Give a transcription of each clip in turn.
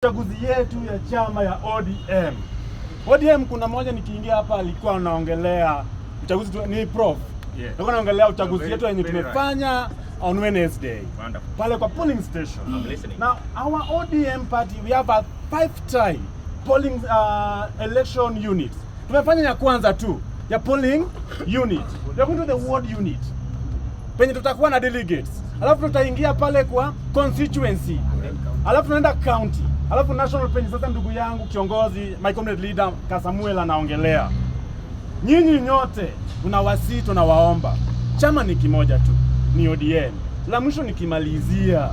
Uchaguzi yetu ya chama ya ODM. ODM kuna moja nikiingia hapa alikuwa anaongelea uchaguzi ni prof. Alikuwa anaongelea uchaguzi yetu yenye very right. tumefanya on Wednesday. Wonderful. Pale kwa polling station. I'm listening. Now our ODM party, we have a five time polling election unit. Tumefanya ya kwanza tu ya polling unit. We are going to the ward unit penye tutakuwa na delegates, alafu tutaingia pale kwa constituency, alafu tunaenda county, alafu national penye sasa ndugu yangu kiongozi, my comrade leader Kasamuel anaongelea. Nyinyi nyote tunawasihi, tunawaomba, chama ni kimoja tu, ni ODM. La mwisho nikimalizia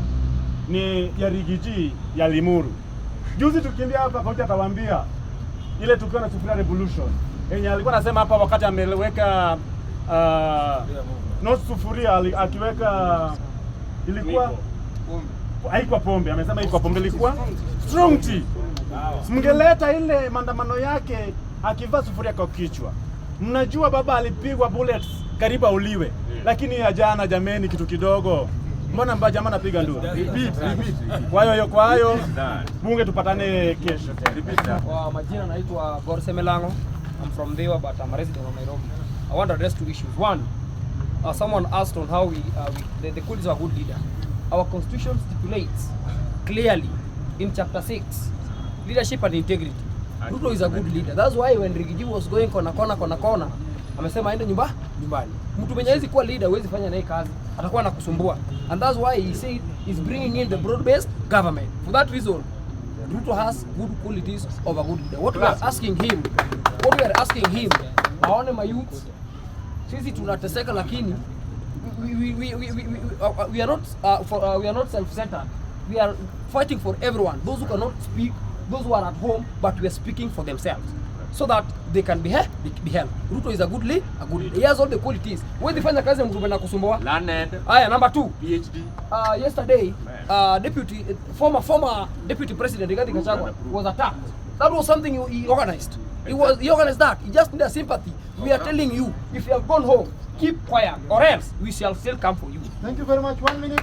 ni ya Riggy G ya Limuru. Juzi tukimbia hapa, kocha atawaambia ile tukiwa na Sufuria Revolution yenye alikuwa anasema hapa wakati ameweka not sufuria, akiweka ilikuwa haikuwa pombe, amesema haikuwa pombe, ilikuwa strong tea. Mngeleta ile maandamano yake akivaa sufuria kwa kichwa. Mnajua baba alipigwa bullets karibu auliwe, lakini ya jana, jameni, kitu kidogo. Mbona mbaya jamaa anapiga nduru? Repeat, repeat. Kwa hiyo That. Bunge tupatane kesho tena. Repeat that. Kwa majina naitwa Gorse Melango. I'm from Ndhiwa, but I'm a resident of Nairobi. I want to address two issues. One, someone asked on how we, the qualities of a good leader. Our constitution stipulates clearly in chapter 6 leadership and integrity. Ruto is a good leader. That's why when Riggy G was going kona kona kona kona, amesema aende nyumbani. Mtu mwenye hawezi kuwa leader huwezi fanya naye kazi, atakuwa anakusumbua. And that's why he said he's bringing in the broad-based government. For that reason, Ruto has good qualities of a good leader. What we are asking him, what we are asking him, aone mayouth, sisi tunateseka lakini we are not self-centered. We are fighting for everyone, those who cannot speak, those who are at home, but we are speaking for themselves so that they can be helped. Ruto is a good leader. He has all the qualities. Huwezi fanya kazi ya mtu na kusumbua. Learned, Haya, number two. PhD. Yesterday, deputy, former deputy president Rigathi Gachagua was attacked. That was something he organized. He organized that. He just needed sympathy. We are telling you, if you have gone home, keep quiet, or else we shall still come for you. Thank you very much. One minute.